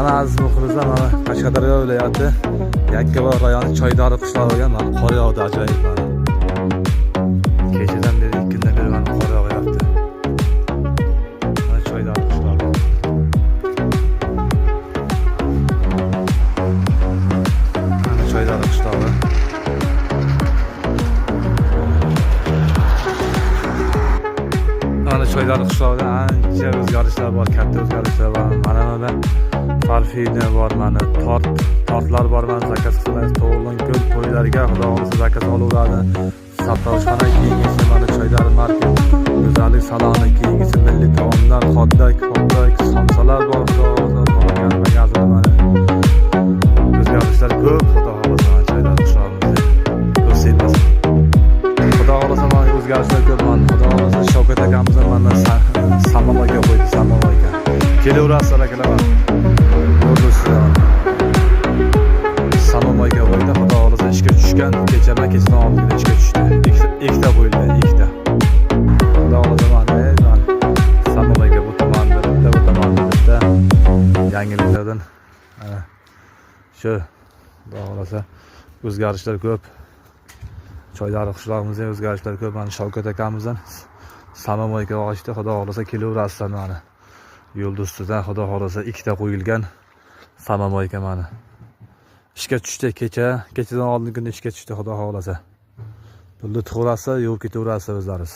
Mana aziz muxlislar, mana Qashqadaryo viloyati Yakkabog' rayoni Choydori qishlog'iga mana qor yog'di, ajoyib mana. Kechadan beri, 2 kundan beri mana qor yog'yapti. Mana Choydori qishlog'i. Mana Choydori qishlog'i. Mana Choydori qishlog'ida ancha o'zgarishlar bor, katta o'zgarishlar bor. Mana farfina bor, mana tortlar bor, mana zakaz qilsangiz to'g'ri ko'l to'ylarga xudo xohlasa zakaz olaveradi. Sartaroshxona, keyingisi mana Choydori market, go'zallik saloni, keyingisi milliy taomlar, xotdok, somsalar bor, xudo xohlasa topgan magazini mana. O'zgarishlar ko'p, xudo xohlasa mana Choydori qishlog'imizda. Ko'z tegmasin. Xudo xohlasa mana o'zgarishlar ko'p mana xudo xohlasa Shavkat akamiz ham mana samovarga qo'ydi, samovarga. Kelaverasizlar akalar mana. Yo'l ustida mana. Samovarga qo'ydi, xudo xohlasa ishga tushgan, kechama kechadan oldin ishga tushdi. Ikkita qo'yilgan, ikkita. Xudo xohlasa mana mana samovarga bu tomonda bitta, bu tomonda bitta. Yangiliklardan mana shu xudo xohlasa o'zgarishlar ko'p. Choydori qishlog'imizda ham o'zgarishlar ko'p. Mana Shavkat akamizdan samovarga ochdi, xudo xohlasa kelaverasizlar mana. Yo'l ustida xudo xohlasa ikkita qo'yilgan samovarga mana. Ishga tushdi kecha, kechadan oldingi kuni ishga tushdi xudo xohlasa. Pulni tiqaverasizlar, yuvib ketaverasizlar o'zlaringiz.